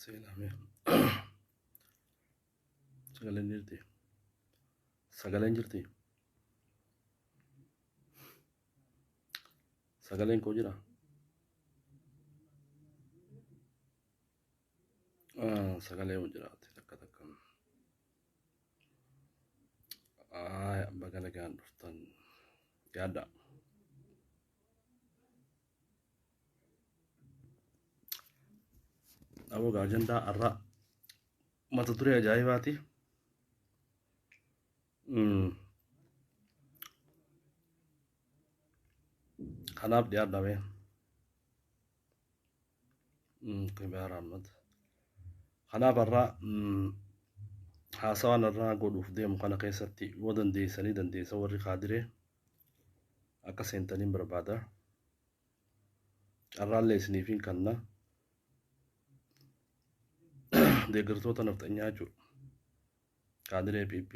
Seename. Sagaleen jirti. Sagaleen jirti. Sagaleen koo jira. Sagalee yoo jiraate takka takka. Baga nagaan dhuftan yaadda. Aboo ajandaa har'a mata duree ajaa'ibaati. Kanaaf dhiyaadhame. Kibaar Ahmad. Kanaaf har'a haasawaan irraa godhuuf deemu kana keessatti yoo dandeessanii dandeessa warri kaadiree akka seentaniin barbaada. Carraallee isiniifin kanna. Deeggartoota nafxanyaa jechuudha. Kaadiree PP.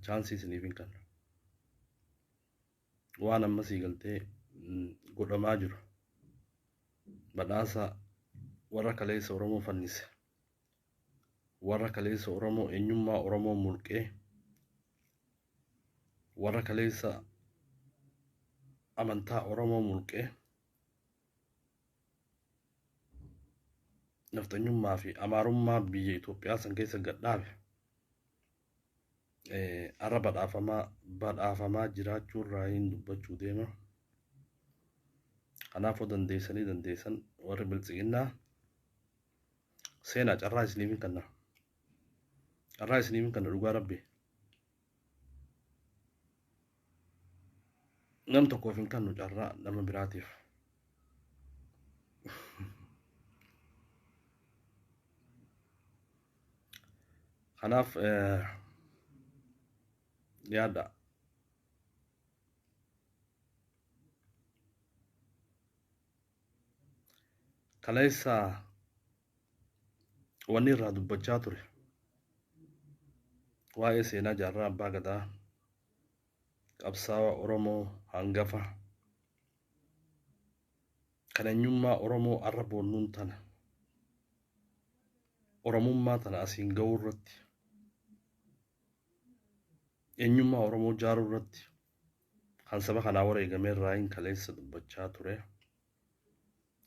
Chaansii isiniifin kanna. Waan amma sii galtee godhamaa jiru. Badhaasa warra kaleessa Oromoo fannise. Warra kaleessa Oromoo eenyummaa Oromoo mulqee. Warra kaleessa amantaa Oromoo mulqee. Nafxanyummaa fi amaarummaa biyya Itoophiyaa san keessa gad dhaabe. Har'a badhaafamaa jiraachuu irraa hin dubbachuu deema. Kanaafuu dandeessanii dandeessan warri biltsiginnaa seenaa carraa isiniif hin kenna. Carraa isiniif hin kenna dhugaa rabbi. Nam tokkoof hin kennu carraa nama biraatiif. Kanaaf yaada. Kaleessa wanni irraa dubbachaa ture waa'ee seenaa jaarraa abbaa gadaa qabsaawaa Oromoo hangafa kan eenyummaa Oromoo arra boonnuun tana Oromummaa tana asiin ga'uu irratti eenyummaa Oromoo jaaruu irratti kan saba kanaa wareegamee irraa hin kaleessa dubbachaa ture.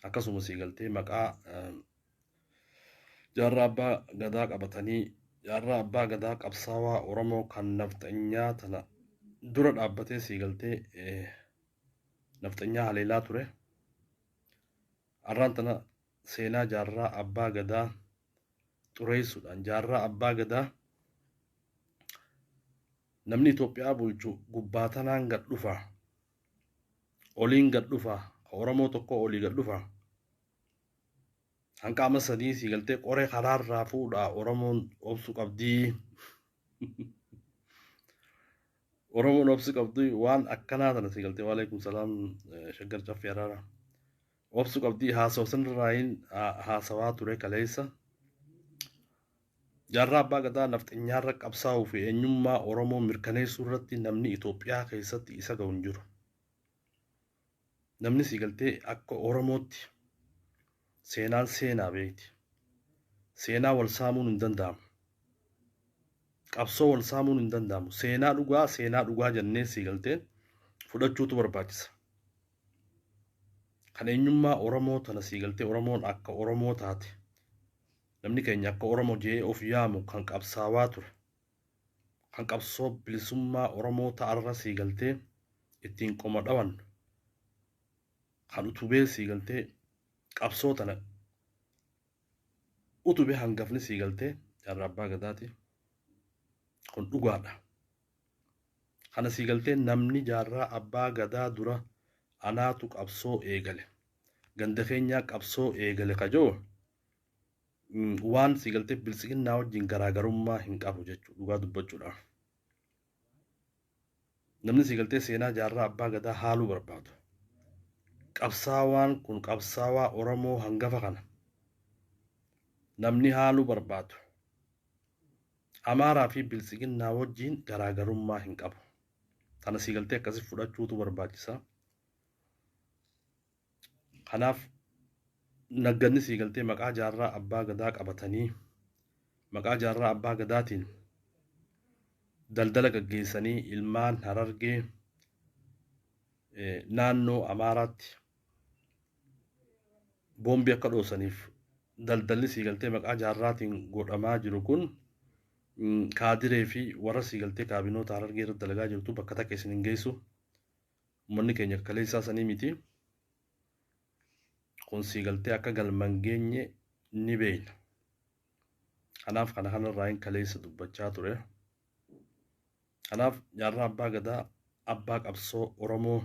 Akkasumas galtee maqaa jaarraa abbaa gadaa qabatanii jaarraa abbaa gadaa qabsaawaa Oromoo kan nafxanyaa tana dura dhaabbatee sii galtee nafxanyaa haleelaa ture. Har'aan tana seenaa jaarraa abbaa gadaa xureessuudhaan jaarraa abbaa gadaa namni Itoophiyaa bulchu gubbaa tanaan gad dhufa. Oliin gad dhufa. Oromoo tokko olii gad dhufa. Hanqaama sadii sii galtee qoree karaarraa fuudhaa Oromoon obsu qabdii. Oromoon obsu qabdii waan akkanaa tana sii galtee waalaikum salaam shaggar caffee araara. Obsu qabdii haasawa sanirraayin haasawaa ture kaleessa. Jaarraa abbaa gadaa nafxanyaarra qabsaa'uu fi eenyummaa Oromoo mirkaneessuu irratti namni Itoophiyaa keessatti isa ga'u hin jiru. Namni sii galtee akka Oromootti seenaan seenaa beekti. Seenaa wal saamuun hin danda'amu. Qabsoo wal saamuun hin danda'amu. Seenaa dhugaa jennee sii galtee fudhachuutu barbaachisa. Kan eenyummaa Oromoo tana sii galtee Oromoon akka Oromoo taate. Namni keenya akka Oromoo jedhee of yaamu kan qabsaawaa ture. Kan qabsoo bilisummaa Oromoo ta'arra sii galtee ittiin qoma dhawan. Kan utubee sii galtee qabsoo tana utubee hangafni sii galtee jaarraa abbaa gadaati. Kun dhugaadha. Kana sii galtee namni jaarraa abbaa gadaa dura anaatu qabsoo eegale. Ganda keenyaa qabsoo eegale kajoo waan sii galtee biltsiginnaa wajjin garaagarummaa hin qabu jechuudha dhugaa dubbachuudhaaf. Namni sii galtee seenaa jaarraa abbaa gadaa haaluu barbaadu. Qabsaawaan kun qabsaawaa Oromoo hangafa kana. Namni haaluu barbaadu. Amaaraa fi biltsiginnaa wajjin garaagarummaa hin qabu. Tana sii galtee akkasii fudhachuutu barbaachisa. Kanaaf Nagganni sii galtee maqaa jaarraa abbaa gadaa qabatanii maqaa jaarraa abbaa gadaatiin daldala gaggeessanii ilmaan Harargee naannoo Amaaraatti boombii akka dhoosaniif daldalli sii galtee maqaa jaarraatiin godhamaa jiru kun kaadiree fi warra sii galtee kaabinoota Harargee irratti dalagaa jirtu bakka takka isin hin geessu. Uummanni keenya kaleessaa sanii miti. Kun sii galtee akka galma hin geenye ni beekna. Kanaaf kana kanarraa hin kaleessa dubbachaa ture. Kanaaf jaarraa abbaa gadaa abbaa qabsoo Oromoo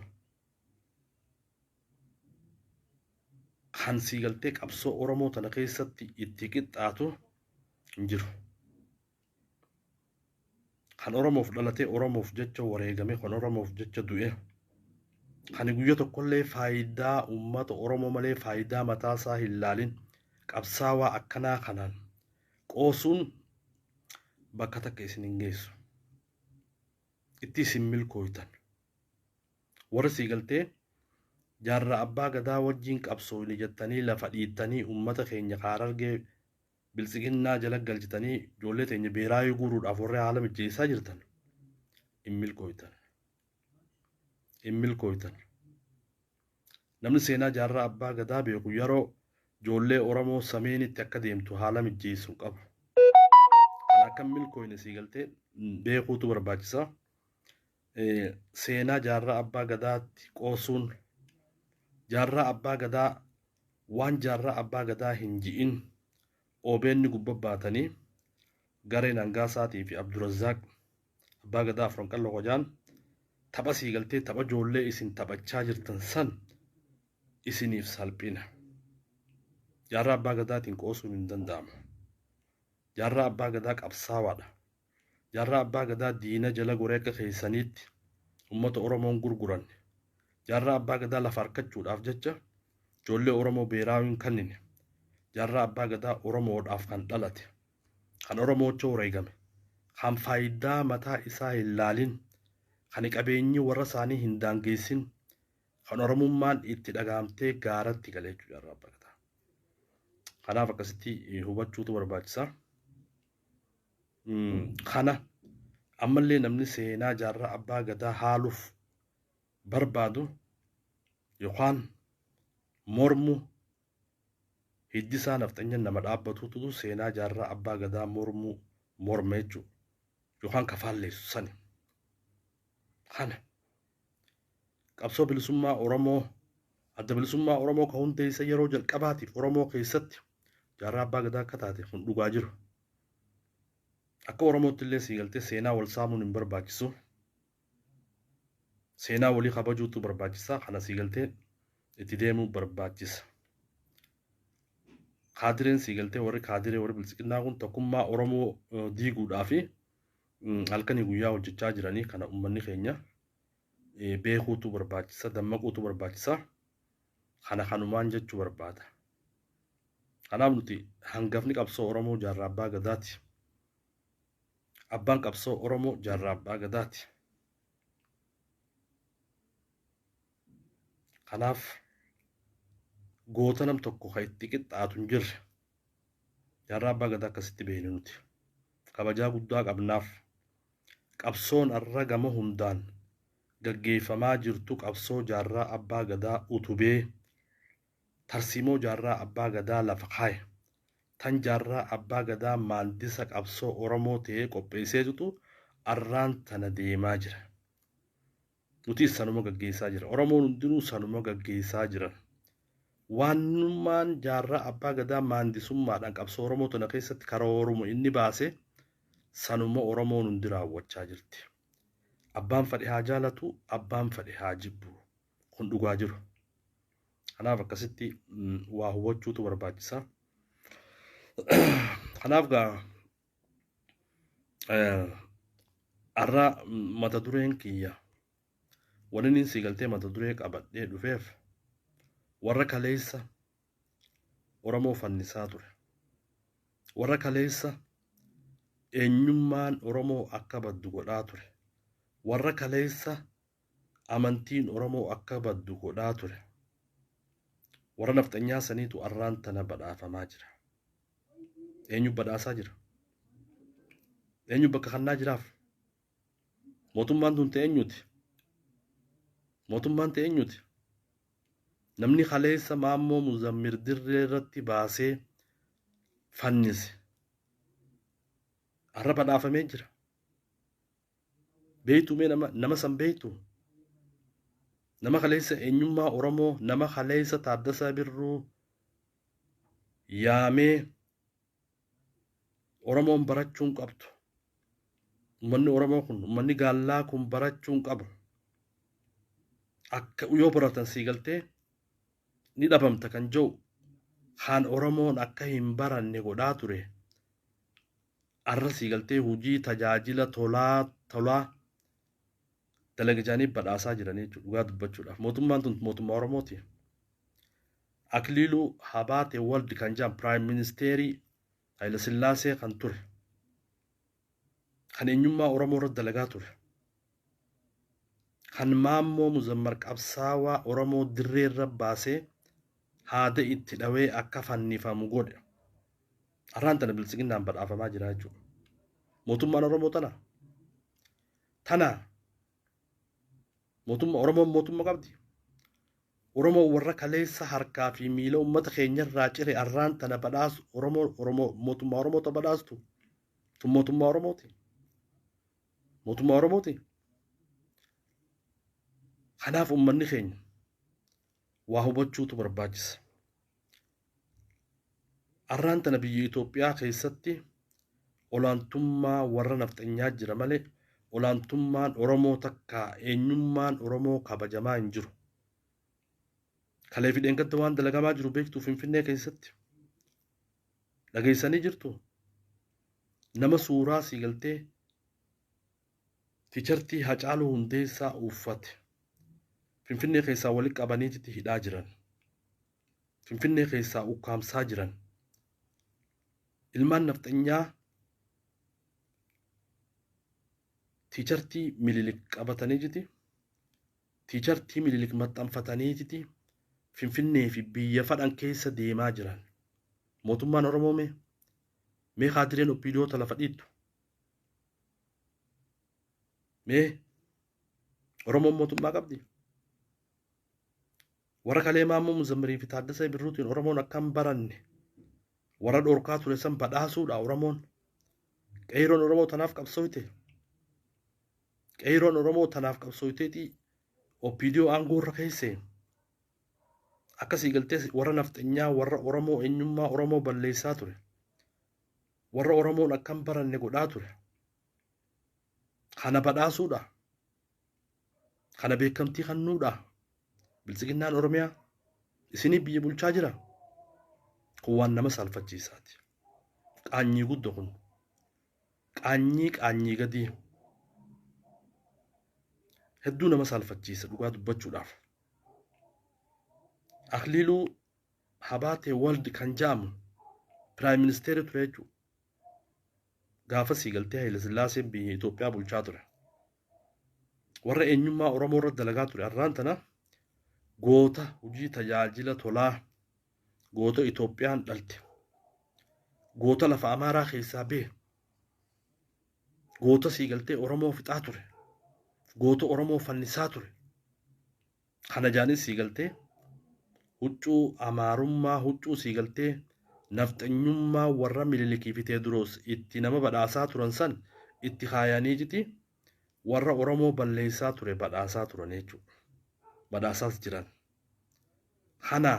kan sii galtee qabsoo Oromoo tana keessatti itti qixxaatu hin jiru. Kan Oromoof dhalatee Oromoof jecha wareegame, kan Oromoof jecha du'e, kan guyyaa tokkollee faayidaa uummata Oromoo malee faayidaa mataasaa hin laalin qabsaawaa akkanaa kanaan qoosuun bakka takka isin hin geessu. Itti isin milkooytan. Warra sii galtee jaarraa abbaa gadaa wajjin qabsooyne jettanii lafa dhiittanii uummata keenya Harargee biltsiginnaa jala galchitanii ijoollee teenya beeraayii guuruudhaaf warra haala mijeessaa jirtan hin milkooytan. Hin milkooytan. Namni seenaa jaarraa abbaa gadaa beeku yeroo ijoollee Oromoo sameenitti akka deemtu haala mijeessuu qabu. Kan akka hin milkooyne sii galtee beekuutu barbaachisa. Seenaa jaarraa abbaa gadaatti qoosuun jaarraa abbaa gadaa waan jaarraa abbaa gadaa hin ji'in OBN gubbaa baatanii gareen Hangaasaatii fi Abdurazzaaq abbaa gadaa afran qalloo qojaan tapha sii galtee tapha ijoollee isin taphachaa jirtan san isiniif salphina. Jaarraa abbaa gadaatiin qoosuun hin danda'amu. Jaarraa abbaa gadaa qabsaawaadha. Jaarraa abbaa gadaa diina jala goree akka keessaniitti uummata Oromoon gurguranne. Jaarraa abbaa gadaa lafa harkachuudhaaf jecha ijoollee Oromoo beeraa hin kennine. Jaarraa abbaa gadaa Oromoodhaaf kan dhalate, kan Oromoocha wareegame, kan faayidaa mataa isaa hin laalin, kan qabeenyi warra isaanii hin daangeessin, kan Oromummaan itti dhagaamtee gaaratti galee jechuudha jaarraa abbaa gadaa. Kanaaf akkasitti hubachuutu barbaachisa. Kana ammallee namni seenaa jaarraa abbaa gadaa haaluuf barbaadu yookaan mormu hiddi isaa nafxanyan nama dhaabbatutu seenaa jaarraa abbaa gadaa mormuu morma jechuudha. Yookaan kafaalleessu sani. Kana qabsoo bilisummaa Oromoo adda bilisummaa Oromoo kan hundeessa yeroo jalqabaatiif Oromoo keessatti jaarraa abbaa gadaa akka taate kun dhugaa jiru. Akka Oromootti illee sii galtee seenaa wal saamuun hin barbaachisu. Seenaa walii kabajuutu barbaachisa. Kana sii galtee itti deemuu barbaachisa. Kaadireen sii galtee warri kaadiree warri biltsiginnaa kun tokkummaa Oromoo diiguudhaa fi halkanii guyyaa hojjechaa jiranii kana uummanni keenya beekuutu barbaachisa, dammaquutu barbaachisa. Kana kanumaan jechuu barbaada. Kanaaf nuti hangafni qabsoo Oromoo jaarraa abbaa gadaati. Abbaan qabsoo Oromoo jaarraa abbaa gadaati. Kanaaf goota nam tokko kan itti qixxaatu hin jirre jaarraa abbaa gadaa akkasitti beekne nuti. Kabajaa guddaa qabnaaf. Qabsoon har'a gama hundaan gaggeeffamaa jirtu qabsoo jaarraa abbaa gadaa utubee tarsiimoo jaarraa abbaa gadaa lafa kaa'e. Tan jaarraa abbaa gadaa maandisa qabsoo Oromoo ta'ee qopheesseetutu arraan tana deemaa jira. Nutis sanuma gaggeessaa jira. Oromoon hundinuu sanuma gaggeessaa jiran. Waanummaan jaarraa abbaa gadaa maandisummaadhaan qabsoo Oromoo tana keessatti karooruma inni baase sanuma Oromoon hundi raawwachaa jirti. Abbaan fedhe haa jaalatu, abbaan fedhe haa jibbu. Kun dhugaa jiru. Kanaaf akkasitti waa hubachuutu barbaachisa. Kanaaf gaa har'a mata dureen kiyya wanni inni sii galtee mata duree qabadhee dhufeef warra kaleessa Oromoo fannisaa ture. Warra kaleessa eenyummaan Oromoo akka baddu godhaa ture. Warra kaleessa amantiin Oromoo akka baddu godhaa ture. Warra nafxanyaa saniitu arraan tana badhaafamaa jira. Eenyu badhaasaa jira? Eenyu bakka kannaa jiraaf? Mootummaan tun ta'e eenyuti? Mootummaan ta'e eenyuti? Namni kaleessa Maammoo Muzammir dirree irratti baasee fannise har'a badhaafamee jira. Beeytu mee nama san beeytu? Nama kaleessa eenyummaa Oromoo, nama kaleessa Taaddasaa Birruu yaamee Oromoon barachuun qabdu. Uummanni Oromoo kun, uummanni Gaallaa kun barachuun qabu. Akka yoo baratan sii galtee ni dhabamta kan jiru kan Oromoon akka hin baranne godhaa ture. Arra sii galtee hojii tajaajila tolaa tolaa dalaga jaanii badhaasaa jiran jechuudha dhugaa dubbachuudhaaf. Mootummaan tun mootummaa Oromooti. Akiliiluu Habaate Waldi kan jedhan Piraayim Ministeerii Hayilasillaasee kan ture. Kan eenyummaa Oromoo irratti dalagaa ture. Kan Maammoo Muzammar qabsaawaa Oromoo dirree irra baasee haada itti dhawee akka fannifamu godhe. Arraan tana biltsiginnaan badhaafamaa jira jechuudha. Mootummaan Oromoo tana. Tana mootummaa Oromoon mootummaa qabdi. Oromoon warra kaleessa harkaa fi miila uummata keenyarraa cire arraan tana badhaasu Oromoo Oromoo mootummaa Oromoota badhaastu. Tun mootummaa Oromooti. Mootummaa Oromooti. Kanaaf uummanni keenya waa hubachuutu barbaachisa. Arraan tana biyya Itoophiyaa keessatti olaantummaa warra nafxanyaa jira malee olaantummaan Oromoo takka eenyummaan Oromoo kabajamaa hin jiru. Kalee fi dheengadda waan dalagamaa jiru beektuu Finfinnee keessatti. Dhageessanii jirtu. Nama suuraa sii galtee tiichartii Hacaaluu Hundeessaa uffate. Finfinnee keessaa walitti qabaniititti hidhaa jiran. Finfinnee keessaa ukkaamsaa jiran. Ilmaan nafxanyaa tiichartii Minilik qabatanii jiti. Tiichartii Minilik maxxanfataniititi Finfinnee fi biyya fadhan keessa deemaa jiran. Mootummaan Oromoo mee? Mee kaadireen oppiidiyoota lafa dhiittu? Mee Oromoon mootummaa qabdi? Warra kalee Maammoo Muzammirii fi Taaddasee Birruutiin Oromoon akka hin baranne warra dhorkaa ture san badhaasuudha Oromoon. Qeeyroon Oromoo tanaaf qabsooyte. Qeeyroon Oromoo tanaaf qabsooyteetii OPDO aangoo irra keessee. Akkasii galtee warra nafxanyaa warra Oromoo eenyummaa Oromoo balleessaa ture. Warra Oromoon akka hin baranne godhaa ture. Kana badhaasuudha. Kana beekamtii kennuudha. Biltsiginnaan Oromiyaa isinii biyya bulchaa jira. Kun waan nama saalfachiisaati. Qaanyii guddaa kun. Qaanyii qaanyii gadii. Hedduu nama saalfachiisa dhugaa dubbachuudhaaf. Akiliiluu Habaatee Waldi kan jedhamu Piraayim Ministeera ture jechuudha. Gaafa sii galtee Hayilasillaaseen biyya Itoophiyaa bulchaa ture. Warra eenyummaa Oromoo irratti dalagaa ture. Arraan tana goota hojii tajaajila tolaa goota Itoophiyaan dhalte. Goota lafa Amaaraa keessaa bahe. Goota sii galtee Oromoo fixaa ture. Goota Oromoo fannisaa ture. Kana jaanis sii galtee huccuu Amaarummaa huccuu sii galtee nafxanyummaa warra Minilikii fi Teediroos itti nama badhaasaa turan san itti kaayanii jiti warra Oromoo balleessaa ture badhaasaa turan jechuudha. Badhaasaas jiran. Kana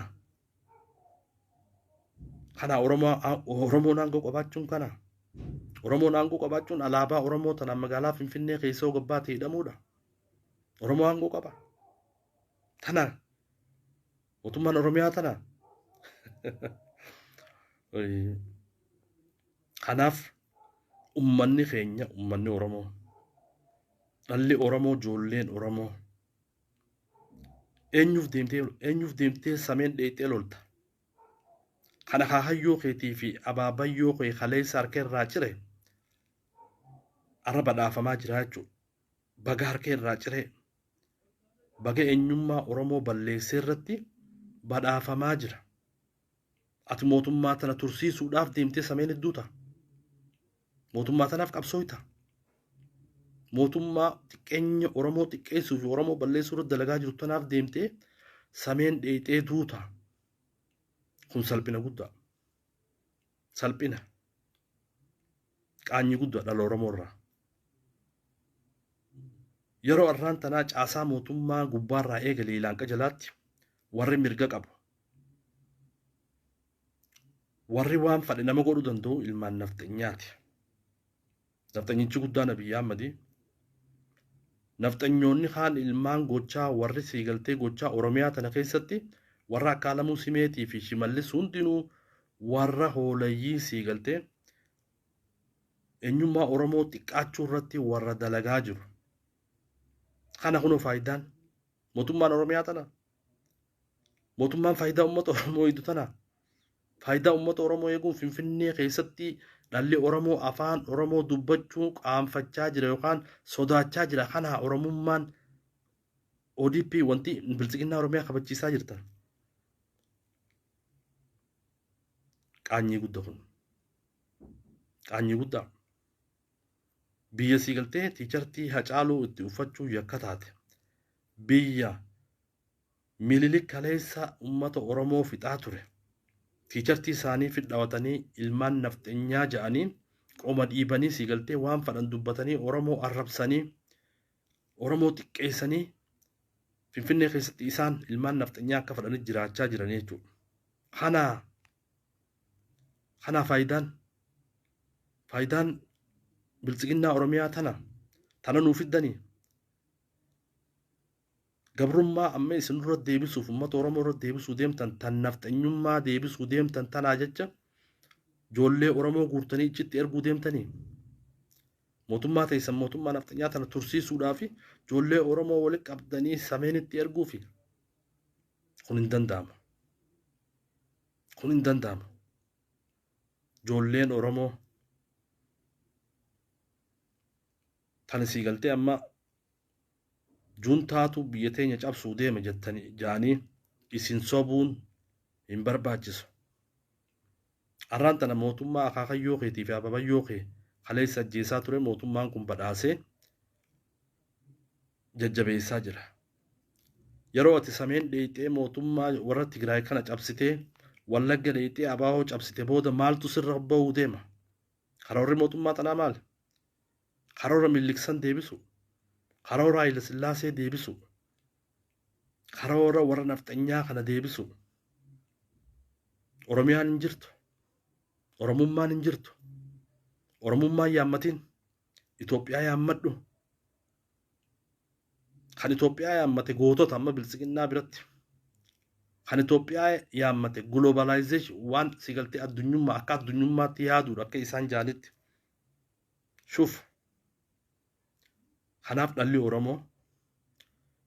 kana Oromoon aangoo qabaachuun kana. Oromoon aangoo qabaachuun alaabaa Oromoo tanaan magaalaa Finfinnee keessoo gabbaatti hidhamuudha. Oromoo aangoo qaba. Tana mootummaan Oromiyaa tana. Kanaaf ummanni keenya ummanni Oromoo dhalli Oromoo ijoolleen Oromoo eenyuuf deemtee sameen dheexxee lolta. Kana hahayyoo keetii fi abaabayyoo kee kaleessa harka irraa cire arra badhaafamaa jira jechuudha. Baga harka irraa ciree baga eenyummaa Oromoo balleessee irratti badhaafamaa jira. Ati mootummaa tana tursiisuudhaaf deemtee sameen hedduuta. Mootummaa tanaaf qabsooyta. Mootummaa xiqqeenya Oromoo xiqqeessuu fi Oromoo balleessuu irratti dalagaa jirtu tanaaf deemtee sameen dheexee duuta. Kun salphina guddaa. Salphina. Qaanyii guddaa dhala Oromoo irraa. Yeroo arraan tanaa caasaa mootummaa gubbaarraa eegalee ilaanqa jalaatti warri mirga qabu. Warri waan fadhe nama godhuu danda'u ilmaan nafxanyaati. Nafxanyichi guddaan Abiyyi Ahmadi. Nafxanyoonni kaan ilmaan gochaa warri siigaltee gochaa Oromiyaa tana keessatti warra akka Alamuu Simeetii fi Shimallis hundinuu warra hoolayyii siigaltee eenyummaa Oromoo xiqqaachuu irratti warra dalagaa jiru. Kana kunoo faayidaan mootummaan Oromiyaa tana. Mootummaan faayidaa uummata Oromoo eegdu tana. Faayidaa uummata Oromoo eeguun Finfinnee keessatti dhalli Oromoo afaan Oromoo dubbachuu qaanfachaa jira yookaan sodaachaa jira. Kana Oromummaan ODP wanti biltsiginnaa Oromiyaa kabachiisaa jirtan. Qaanyii guddaa kun. Qaanyii guddaa. Biyya sii galtee tiichartii Hacaaluu itti uffachuu yakka taate. Biyya Minilik kaleessa uummata Oromoo fixaa ture. Tiichartii isaanii fidhawatanii ilmaan nafxenyaa ja'anii qoma dhiibanii sii galtee waan fadhan dubbatanii Oromoo arrabsanii Oromoo xiqqeessanii Finfinnee keessatti isaan ilmaan nafxenyaa akka fadhanii jiraachaa jiran jechuudha. Kanaa faayidaan biltsiginnaa Oromiyaa tana nuuf fiddanii gabrummaa amma isin dura deebisuuf uummata Oromoo irra deebisuu deemtan tan nafxanyummaa deebisuu deemtan tanaa jecha ijoollee Oromoo guurtanii ichitti erguu deemtanii mootummaa teessan mootummaa nafxanyaa tana tursiisuudhaaf ijoollee Oromoo walitti qabdanii sameenitti erguufi kun hin danda'amu. Kun hin danda'amu. Ijoolleen Oromoo tan isii galtee amma juntaatu biyya teenya cabsuu deema jettanii jaanii isin sobuun hin barbaachisu. Arraan tana mootummaa akaakayyoo keetii fi ababayyoo kee kaleessa ajjeesaa ture mootummaan kun badhaasee jajjabeessaa jira. Yeroo ati sameen dheeyxee mootummaa warra Tigraay kana cabsitee Wallagga dheeyxee Abaahoo cabsite booda maaltu sirra bahuu deema? Karoorri mootummaa tanaa maali? Karoora Miliksan deebisu. Karoora Haayile Sillaasee deebisu. Karoora warra nafxanyaa kana deebisu. Oromiyaan hin jirtu. Oromummaan hin jirtu. Oromummaan yaammatiin Itoophiyaa yaammadhu. Kan Itoophiyaa yaammate gootota amma biltsiginnaa biratti. Kan Itoophiyaa yaammate globalization waan si galtee addunyummaa akka addunyummaatti yaaduudha akka isaan jaanitti. Shuf. Kanaaf dhalli Oromoo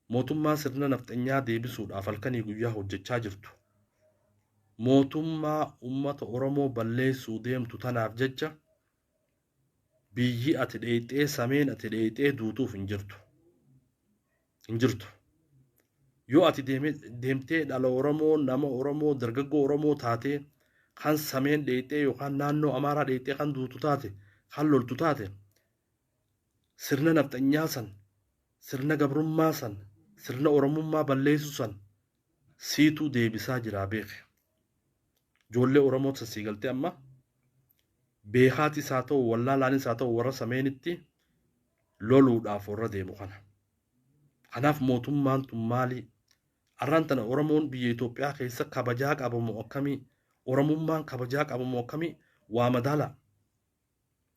mootummaa sirna nafxanyaa deebisuudhaaf halkanii guyyaa hojjechaa jirtu. Mootummaa uummata Oromoo balleessuu deemtu tanaaf jecha biyyi ati dheexee sameen ati dheexee duutuuf hin jirtu. Hin jirtu. Yoo ati deemtee dhala Oromoo nama Oromoo dargaggoo Oromoo taatee kan sameen dheexee yookaan naannoo Amaaraa dheexee kan duutu taate kan loltu taate sirna nafxanyaa san sirna gabrummaa san sirna Oromummaa balleessu san siituu deebisaa jiraa beeke. Ijoollee Oromoo sassii galtee amma beekaatis haa ta'u wallaalaanis haa ta'u warra sameenitti loluudhaaf warra deemu kana. Kanaaf mootummaan tun maali? Arraan tana Oromoon biyya Itoophiyaa keessa kabajaa qabamu akkamii? Oromummaan kabajaa qabamu akkamii? Waa madaala.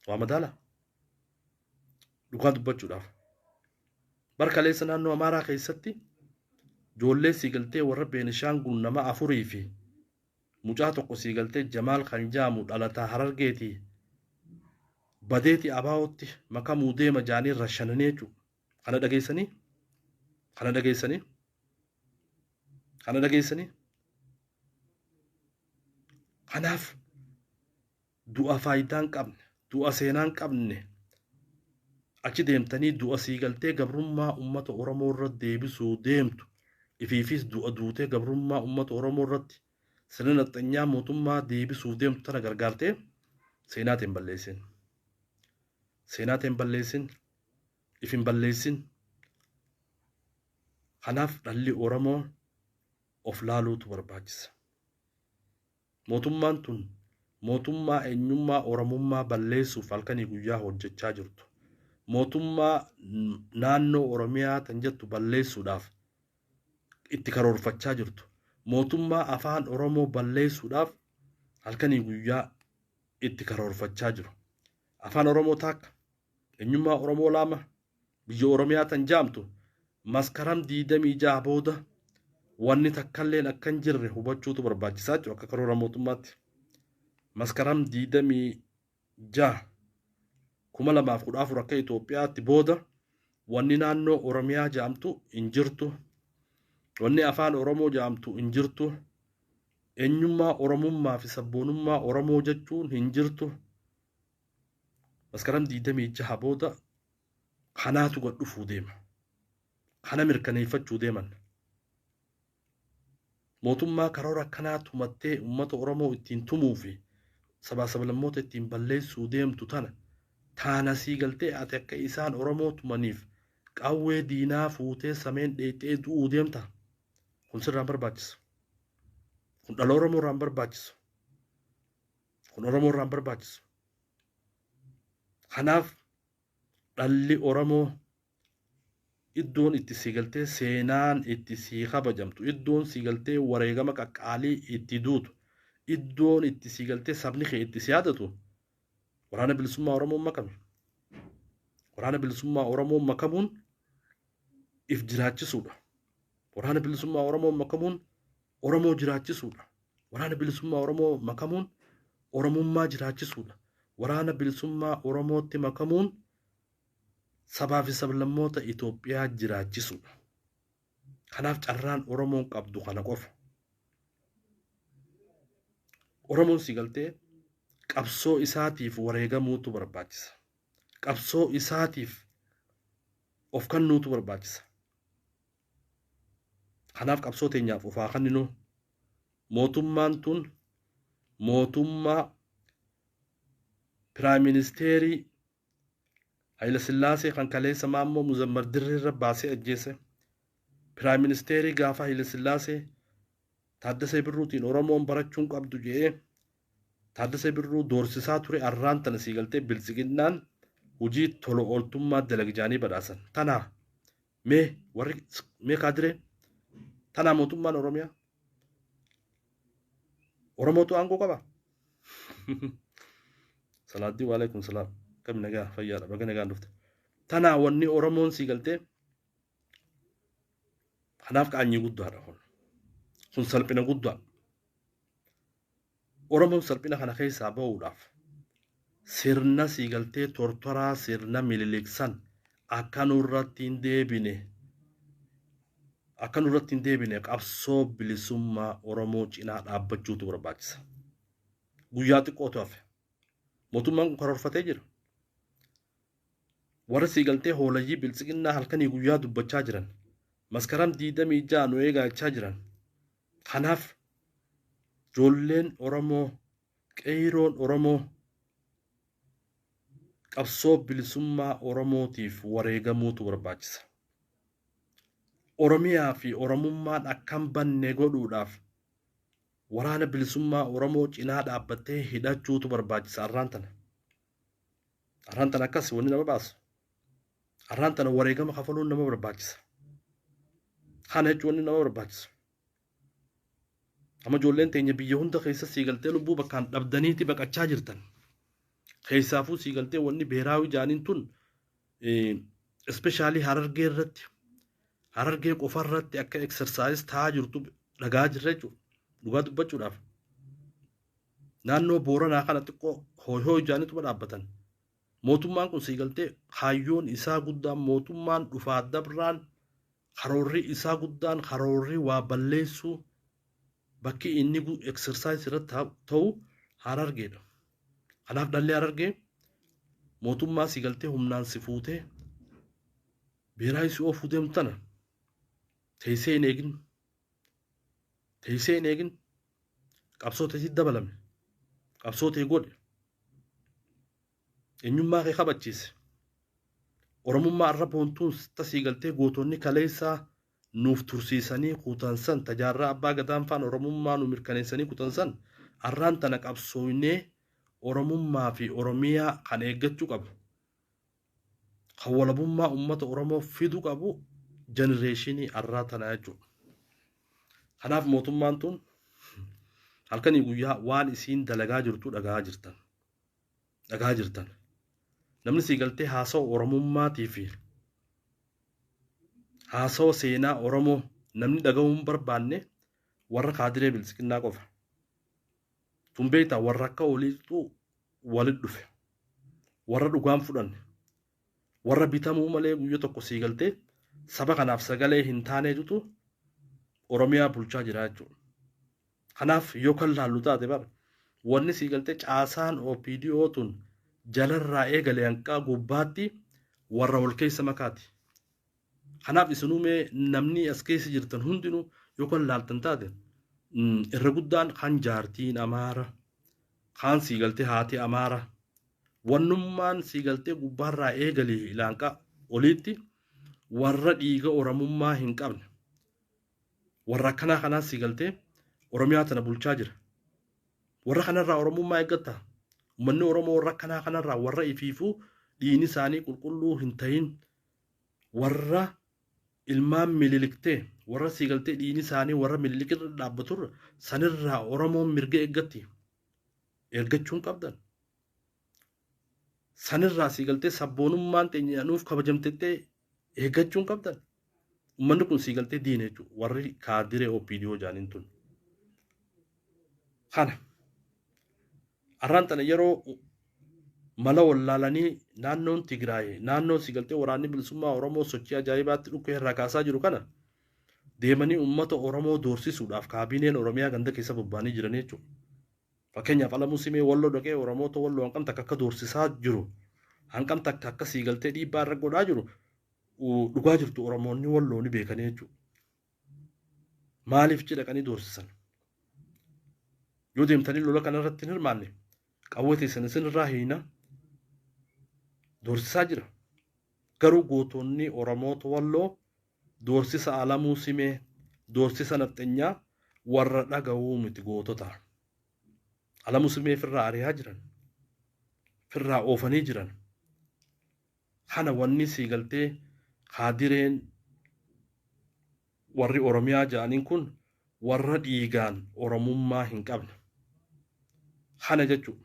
Waa madaala. Dhugaa dubbachuudhaaf. Barkaleessa naannoo Amaaraa keessatti ijoollee siigaltee warra Beenishaangul nama 4 fi mucaa tokko siigaltee Jamaal kan jaamu dhalataa Harargeetii badeetii Abaawootti makamuu deema jaanii rashananii jechuudha. Kana dhageessanii? Kana dhageessanii? Kana dhageessanii? Kanaaf du'a faayidaa hin qabne, du'a seenaa hin qabne achi deemtanii du'a siigaltee gabrummaa uummata Oromoo irra deebisuu deemtu Ifiifis du'a duutee gabrummaa uummata Oromoo irratti sirna nafxanyaa mootummaa deebisuuf deemtu tana gargaartee seenaatiin balleessin. Seenaatiin balleessin. If hin balleessin. Kanaaf dhalli Oromoo of laaluutu barbaachisa. Mootummaan tun mootummaa eenyummaa Oromummaa balleessuuf halkanii guyyaa hojjechaa jirtu. Mootummaa naannoo Oromiyaa tan jettu balleessuudhaaf itti karoorfachaa jirtu. Mootummaa afaan Oromoo balleessuudhaaf halkanii guyyaa itti karoorfachaa jiru. Afaan Oromoo takka, eenyummaa Oromoo lama, biyya Oromiyaa tan jaamtu maskaram 26 booda wanni takkalleen akka hin jirre hubachuutu barbaachisaa jiru akka karoora mootummaatti. Maskaram 26 2014 akka Itoophiyaatti booda wanni naannoo Oromiyaa jaamtu hin jirtu. Wanni afaan Oromoo jaamtu hin jirtu. Eenyummaa Oromummaa fi sabboonummaa Oromoo jechuun hin jirtu. Maskaram 26 booda kanaatu gad dhufuu deema. Kana mirkaneeffachuu deeman. Mootummaa karoora akkanaa tumattee uummata Oromoo ittiin tumuu fi sabaa sablammoota ittiin balleessuu deemtu tana taana sii galtee ati akka isaan Oromoo tumaniif qawwee diinaa fuutee sameen dheexee du'uu deemta. Kun sirraan barbaachisu. Kun dhala Oromoo irraan barbaachisu. Kun Oromoo irraan barbaachisu. Kanaaf dhalli Oromoo iddoon itti sii galtee seenaan itti sii kabajamtu, iddoon sii galtee wareegama qaqqaalii itti duutu, iddoon itti sii galtee sabni kee itti si yaadatu waraana bilisummaa Oromoo makame. Waraana bilisummaa Oromoo makamuun if jiraachisuudha. Waraana bilisummaa Oromoo makamuun Oromoo jiraachisuudha. Waraana bilisummaa Oromoo makamuun Oromummaa jiraachisuudha. Waraana bilisummaa Oromootti makamuun sabaa fi sablammoota Itoophiyaa jiraachisuudha. Kanaaf carraan Oromoon qabdu kana qofa. Oromoon si galtee qabsoo isaatiif wareegamuutu barbaachisa. Qabsoo isaatiif of kennuutu barbaachisa. Kanaaf qabsoo teenyaaf of haa kenninu. Mootummaan tun mootummaa Piraayim Ministeerii Hayila Sillaasee kan kaleessa Maammoo Muzammar Dirreerra baasee ajjeese. Piraayim Ministeerii gaafa Hayila Sillaasee Taaddasee Birruutiin Oromoon barachuun qabdu jedhee Taaddasee Birruu doorsisaa ture arraan tana sii galtee biltsiginnaan hojii tola ooltummaa dalagjaanii badhaasan. Tanaa mee warri mee kaadiree tanaa mootummaan Oromiyaa Oromootu aangoo qaba. Salaaddii waalaikum salaam. Kam nagaa fayyaadha baga nagaan dhufte. Tanaa wanni Oromoon sii galtee kanaaf qaanyii guddaadha kun. Kun salphina guddaa. Oromoon salphina kana keessaa ba'uudhaaf sirna sii galtee tortoraa sirna mililiksan akka nurratti hin deebine akka nurratti hin deebine qabsoo bilisummaa Oromoo cinaa dhaabbachuutu barbaachisa. Guyyaa xiqqootu hafe. Mootummaan kun karoorfatee jira. Warra sii galtee hoolayyii biltsiginnaa halkanii guyyaa dubbachaa jiran. Maskaram 26 nu eegaachaa jiran. Kanaaf ijoolleen Oromoo qeeyroon Oromoo qabsoo bilisummaa Oromootiif wareegamuutu barbaachisa. Oromiyaa fi Oromummaan akkam banne godhuudhaaf waraana bilisummaa Oromoo cinaa dhaabbattee hidhachuutu barbaachisa arraan tana. Arraan tana akkas wanni nama baasu. Arraan tana wareegama kafaluun nama barbaachisa. Kana jechuun wanni nama barbaachisu. Amma ijoolleen teenya biyya hunda keessa sii galtee lubbuu bakkaan dhabdaniiti baqachaa jirtan. Keessaafuu sii galtee wanni beeraawii jaaniin tun ispeeshaalii Harargee irratti Harargee qofa irratti akka eksersaayis ta'aa jirtu dhagaa jirra jechuudha. Dhugaa dubbachuudhaaf. Naannoo Booranaa kana xiqqoo hooyhoo ijaanituma dhaabbatan. Mootummaan kun sii galtee kaayyoon isaa guddaan mootummaan dhufaa dabraan karoorri isaa guddaan karoorri waa balleessuu bakki inni eksersaayis irratti ta'u Harargeedha. Kanaaf dhalli Harargee mootummaa sii galtee humnaan si fuutee beeraa si oofuu deemtu tana teessee hin eegin. Teessee hin eegin. Qabsoo teessitti dabalame. Qabsoo tee godhe. Eenyummaa kee kabachiise. Oromummaa arra boontuun tasii galtee gootonni kaleessaa nuuf tursiisanii kutansan tajaarraa abbaa gadaan faan Oromummaa nu mirkaneessanii kutansan arraan tana qabsooynee Oromummaa fi Oromiyaa kan eeggachuu qabu. Kan walabummaa uummata Oromoo fiduu qabu generation arraa tanaa jechuudha. Kanaaf mootummaan tun halkanii guyyaa waan isiin dalagaa jirtu dhagaa jirtan. Dhagaa jirtan. Namni sii galtee haasawa Oromummaatii fi haasawa seenaa Oromoo namni dhaga'uu hin barbaanne warra kaadiree bilisiqinnaa qofa. Tun beektaa, warra akka oliitu walit dhufe. Warra dhugaan fudhanne. Warra bitamuu malee guyyaa tokko sii galtee saba kanaaf sagalee hin taaneetutu Oromiyaa bulchaa jira jechuudha. Kanaaf yoo kan laallu taate bara wanni sii galtee caasaan OPDO tun jalarraa eegale hanqaa gubbaatti warra wal keessa makaati. Kanaaf isinuu mee namni as keessa jirtan hundinuu yoo kan laaltan taate, irra guddaan kan jaartiin Amaara, kaan sii galtee haati Amaara, wannummaan sii galtee gubbaarraa eegalee ilaanqaa oliitti warra dhiiga Oromummaa hin qabne. Warra akkanaa kanaa sii galtee Oromiyaa tana bulchaa jira. Warra kanarraa Oromummaa eeggatta. Uummanni Oromoo warra akkanaa kanarraa, warra ifiifuu dhiigni isaanii qulqulluu hin ta'in, warra ilmaan Mililiktee, warra sii galtee dhiigni isaanii warra Mililikirra dhaabbaturra sanirraa Oromoon mirga eeggatti. Eeggachuun qabdan. Sanirraa sii galtee sabboonummaan teenya nuuf kabajamtettee eeggachuun qabdan. Uummanni kun sii galtee diina jechuudha. Warri kaadiree OPDO jaaniin tun. Kana. Arraan tana yeroo mala wallaalanii naannoon Tigraay naannoon sii galtee waraanni bilisummaa Oromoo sochii ajaa'ibaatti dhukkee irraa kaasaa jiru kana deemanii uummata Oromoo doorsisuudhaaf kaabineen Oromiyaa ganda keessa bobba'anii jiran jechuudha. Fakkeenyaaf, Alamuu Simee Walloo dhaqee Oromoota Walloo hanqam takka akka doorsisaa jiru, hanqam takka akka sii galtee dhiibbaa irra godhaa jiru dhugaa jirtu Oromoonni Walloo ni beekanii jechuudha. Maaliif jedhaqanii doorsisan? Yoo deemtanii lola kanarratti hin hirmaanne, qawwee teessan isinirraa hiina doorsisaa jira. Garuu gootonni Oromoota Walloo doorsisa Alamuu Simee, doorsisa nafxenyaa warra dhaga'uu miti, gootota. Alamuu Simee firraa ari'aa jiran. Firraa oofanii jiran. Kana wanni sii galtee kaadireen warri Oromiyaa ja'aniin kun warra dhiigaan Oromummaa hin qabne. Kana jechuudha.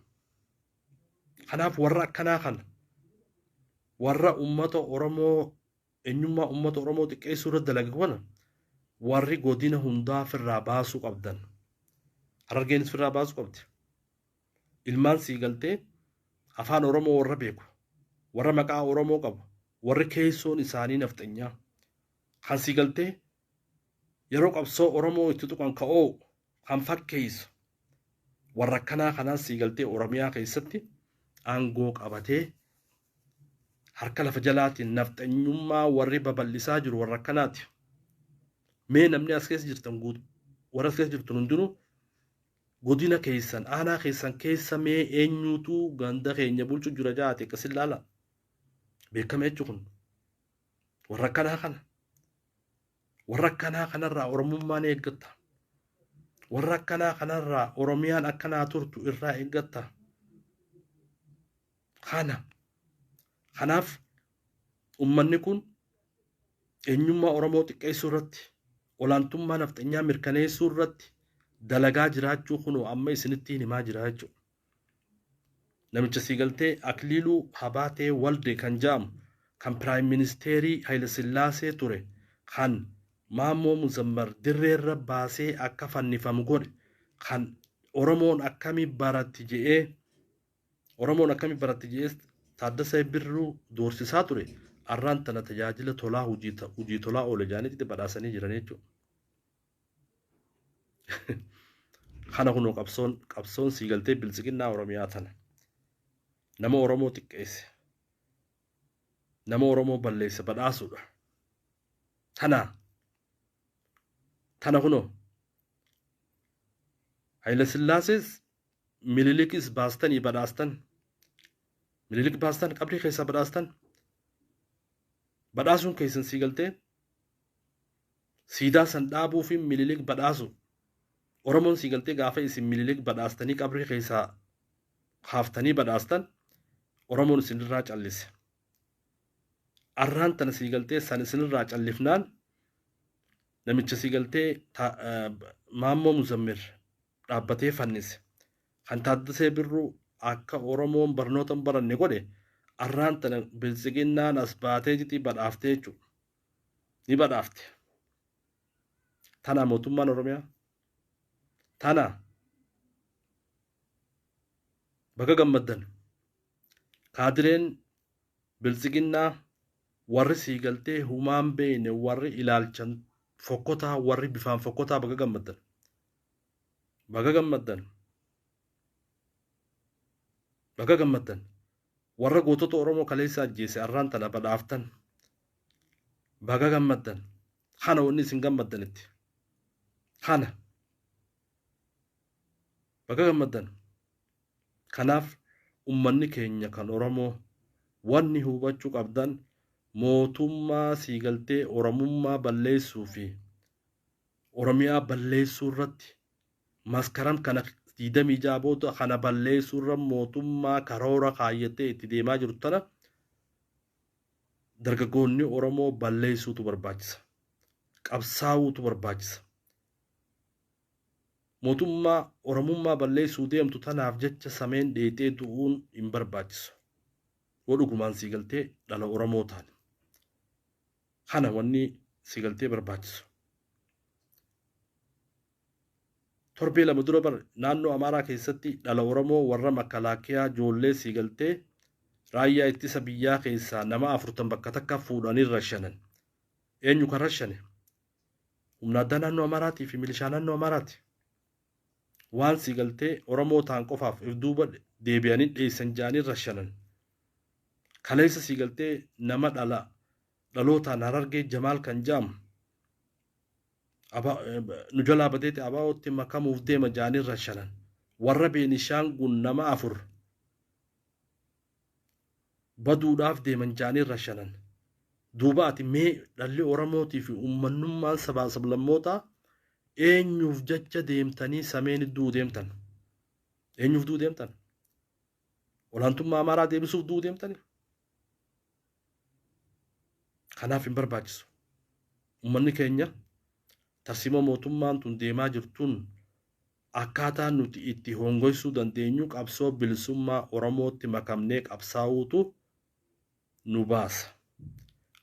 Kanaaf warra akkanaa kana, warra uummata Oromoo, eenyummaa uummata Oromoo xiqqeessuu irra dalagu kana, warri godina hundaa firraa baasuu qabdan. Harargeenis firraa baasuu qabdi. Ilmaan sii galtee afaan Oromoo warra beeku, warra maqaa Oromoo qabu, warri keessoon isaanii nafxanyaa. Kan sii galtee yeroo qabsoo Oromoo itti tuqan ka'oo kan fakkeessu, warra akkanaa kanaan sii galtee Oromiyaa keessatti aangoo qabatee harka lafa jalaatiin nafxanyummaa warri babal'isaa jiru warra akkanaati. Mee namni as keessa jirtan guutu, warra as keessa jirtan hundinuu, godina keessan, aanaa keessan keessa mee eenyuutu ganda keenya bulchu jira jaate akkasin laala. Beekama jechuun kun warra akkanaa kana. Warra akkanaa kanarraa Oromummaan eeggatta. Warra akkanaa kanarraa Oromiyaan akkanaa turtu irraa eeggatta. Kana. Kanaaf uummanni kun eenyummaa Oromoo xiqqeessuu irratti, olaantummaa nafxanyaa mirkaneessuu irratti dalagaa jiraachuu kunoo amma isinitti himaa jira jechuudha. Namicha sii galtee Akiliiluu Habaatee Walde kan jedhamu, kan prime minister Haile Sillaasee ture, kan Maammoo Muzammar dirreerra baasee akka fannifamu godhe, kan Oromoon akkamii baratti je'ee, Oromoon akkamii baratti je'ee Taaddasee Birruu doorsisaa ture, arraan tana tajaajila tolaa, hojii tolaa oole jaanitti badhaasanii jiran jechuudha. Kana kunoo qabsoon sii galtee biltsiginnaa Oromiyaa tana. Nama Oromoo xiqqeesse. Nama Oromoo balleesse badhaasuudha. Tana. Tana kunoo. Haayila Sillaasees Minilikis baastanii badhaastan. Minilik baastan qabrii keessaa badhaastan. Badhaasuun keessan sii galtee siidaa san dhaabuu fi Minilik badhaasu. Oromoon sii galtee gaafa isin Minilik badhaastanii qabrii keessaa kaaftanii badhaastan Oromoon isinirraa callise. Arraan tana sii galtee san isinirraa callifnaan namicha sii galtee Maammoo Muzammir dhaabbatee fannise. Kan Taaddasee Birruu akka Oromoon barnoota hin baranne godhe arraan tana biltsiginnaan as baatee jiti badhaaftee jechuudha. Ni badhaafte. Tana mootummaan Oromiyaa. Tana baga gammaddan. Kaadireen biltsiginnaa warri sii galtee humaan beeyne warri ilaalchan fokkotaa warri bifaan fokkotaa baga gammaddan. Baga gammaddan. Baga gammaddan. Warra gootota Oromoo kaleessa ajjeese arraan tana badhaaftan. Baga gammaddan. Kana wanni isin gammaddanitti. Kana. Baga gammaddan. Kanaaf ummanni keenya kan Oromoo wanni hubachuu qabdan mootummaa sii galtee Oromummaa balleessuu fi Oromiyaa balleessuu irratti maskaram kana 26 booda kana balleessuu irra mootummaa karoora kaayyattee itti deemaa jirtu tana dargaggoonni Oromoo balleessuutu barbaachisa. Qabsaa'uutu barbaachisa. Mootummaa Oromummaa balleessuu deemtu tanaaf jecha sameen dheexee du'uun hin barbaachisu. Yoo dhugumaan sii galtee dhala Oromoo taane. Kana wanni sii galtee barbaachisu. Torbee lama dura bar naannoo Amaaraa keessatti dhala Oromoo warra makalaakiyaa ijoollee sii galtee raayyaa ittisa biyyaa keessaa nama 40 bakka takka fuudhanii rashanan. Eenyu kan rashane? Humna addaa naannoo Amaaraatii fi milishaa naannoo Amaaraati. Waan sii galtee Oromoo ta'an qofaaf if duuba deebi'anii dheessan ja'anii rashanan. Kaleessa sii galtee nama dhala dhalootaan Harargee Jamaal kan ja'amu nu jalaa badeeti abaa'ootti makamuuf deema ja'anii rashanan. Warra Beenishaangul nama 4 baduudhaaf deeman ja'anii rashanan. Duuba ati mee dhalli Oromootii fi ummannummaan sabaa sablammootaa eenyuuf jecha deemtanii sameen du'uu deemtan? Eenyuuf du'uu deemtan? Olaantummaa Amaaraa deebisuuf du'uu deemtanii? Kanaaf hin barbaachisu. Ummanni keenya tarsiimoo mootummaan tun deemaa jirtuun akkaataa nuti itti hongoysuu dandeenyu qabsoo bilisummaa Oromootti makamnee qabsaa'uutu nu baasa.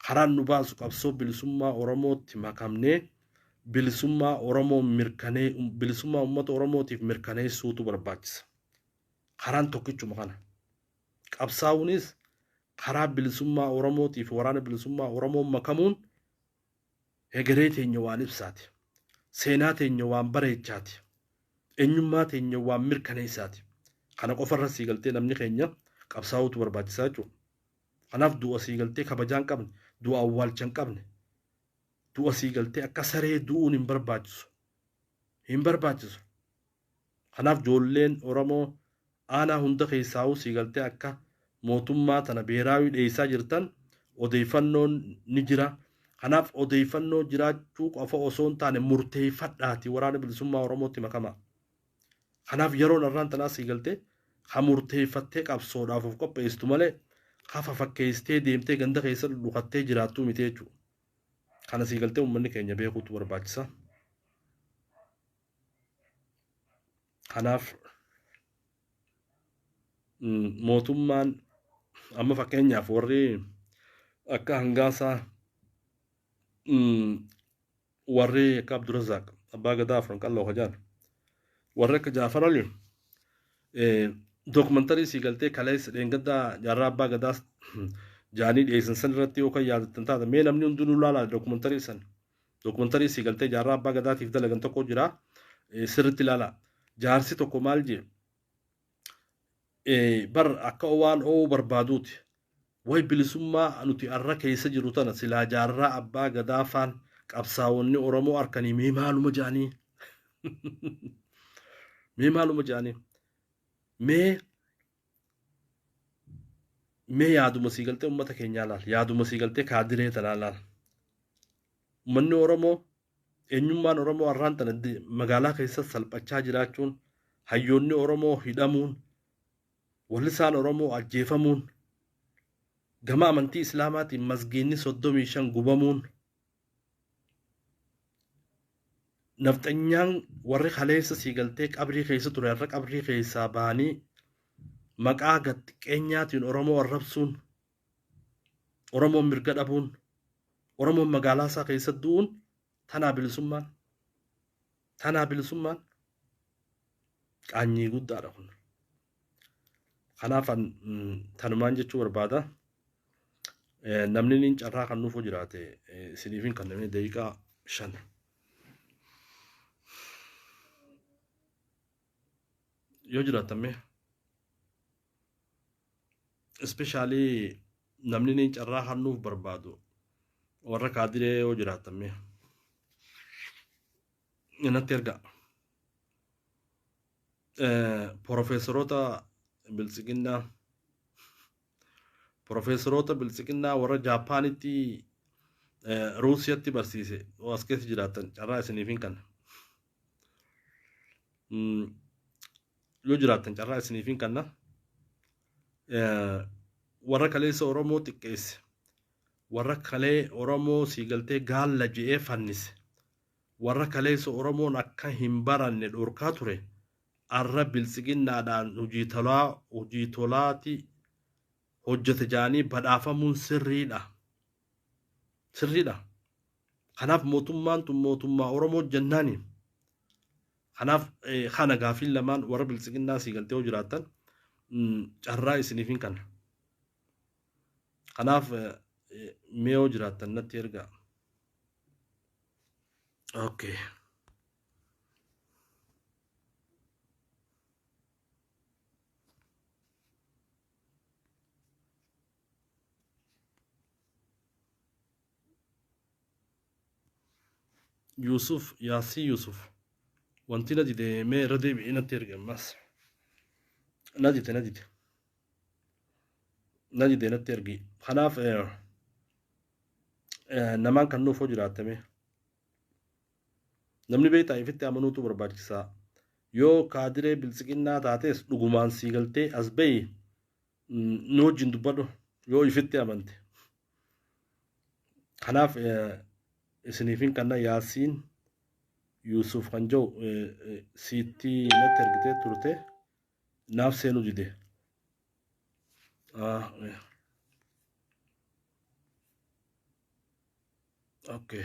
Karaan nu baasu qabsoo bilisummaa Oromootti makamnee bilisummaa Oromoo mirkanee bilisummaa uummata Oromootiif mirkaneessuutu barbaachisa. Karaan tokkichuma kana. Qabsaa'uunis karaa bilisummaa Oromootiif waraana bilisummaa Oromoo makamuun hegeree teenya waan ibsaati. Seenaa teenya waan bareechaati. Eenyummaa teenya waan mirkaneessaati. Kana qofarra sii galtee namni keenya qabsaa'uutu barbaachisaa jechuudha. Kanaaf du'a sii galtee kabajaa hin qabne, du'a awwaalcha hin qabne, du'a sii galtee akka saree du'uun hin barbaachisu. Hin barbaachisu. Kanaaf ijoolleen Oromoo aanaa hunda keessaa'uu sii galtee akka mootummaa tana beeraawii dheessaa jirtan odeeffannoon ni jira. Kanaaf odeeffannoo jiraachuu qofa osoo hin taane murteeffadhaati waraana bilisummaa Oromootti makamaa. Kanaaf yeroon arraan tanaa sii galtee ha murteeffattee qabsoodhaaf of qopheessitu malee hafa fakkeessitee deemtee ganda keessa dhudhukattee jiraattuu miti jechuudha. Kana sii galtee uummanni keenya beekuutu barbaachisa. Kanaaf mootummaan amma fakkeenyaaf warri akka Hangaasaa warri akka Abdurazaaq Abbaa Gadaa Afran Qalloo Hajaan warri akka Jaafar Ali dookumantarii sii galtee kaleessa dheengaddaa jaarraa Abbaa Gadaa jaanii dhiyeessan san irratti yoo kan yaadattan taate mee namni hundinuu laalaa dookumantarii san dookumantarii sii galtee jaarraa Abbaa Gadaatiif dalagan tokko jira sirriitti ilaalaa. Jaarsi tokko maal jee bar akka waan oo'uu barbaaduuti. Way bilisummaa nuti arra keessa jiru tana silaa jaarraa Abbaa Gadaa faan qabsaa'onni Oromoo harkanii mee maaluma jaanii? Mee maaluma jedhanii? Mee mee yaaduma sii galtee uummata keenyaa laal. Yaaduma sii galtee kaadiree tanaa laal. Uummanni Oromoo eenyummaan Oromoo har'aan tana magaalaa keessa salphachaa jiraachuun, hayyoonni Oromoo hidhamuun, wallisaan Oromoo ajjeefamuun, gama amantii Islaamaatiin masgiinni 35 gubamuun, nafxanyaan warri kaleessa sii galtee qabrii keessa ture har'a qabrii keessaa bahanii maqaa gad xiqqeenyaatiin Oromoo arrabsuun, Oromoon mirga dhabuun, Oromoon magaalaa isaa keessa du'uun tanaa bilisummaan, tanaa bilisummaan qaanyii guddaadha kun. Kanaaf tanumaan jechuu barbaada. Namni niin carraa kan nuuf jiraate isiniifin kan namni daqiiqaa 5. Yoo jiraatan mee especially namni niin carraa kan nuuf barbaadu warra kaadiree yoo jiraatan mee natti ergaa. Profeesoroota Biltsiginnaa, profeesoroota Biltsiginnaa warra Jaapaanitti Ruusiyatti barsiise yoo as keessa jiraatan carraa isiniifin kanna. Yoo jiraatan carraa isiniifin kanna. Warra kaleessa Oromoo xiqqeesse, warra kalee Oromoo siigaltee gaalla je'ee fannise, warra kaleessa Oromoon akka hin baranne dhorkaa ture, arra biltsiginnaadhaan hojii tolaa hojii tolaati hojjete jedhanii badhaafamuun sirriidha. Sirriidha. Kanaaf mootummaan tun mootummaa Oromoo jennaani. Kanaaf kana gaafiin lamaan warra biltsiginnaa sii galtee yoo jiraattan carraa isiniif hin kanna. Kanaaf mee yoo jiraattan natti ergaa. Okay. Yusuf Yaasii Yusuf wanti na dide mee irra deebi'ee natti erge ammas na dide na dide na dide natti ergi. Kanaaf namaan kan nuuf hoo jiraattame namni beektaa ifitti amanuutu barbaachisaa. Yoo kaadiree biltsiginnaa taates dhugumaan sii galtee as bahi nu wajjin dubbadhu yoo ifitti amante. Kanaaf isiniifin kanna Yaasiin Yuusuf kan jiru siitti natti ergitee turte naaf seenuu dide. Okay.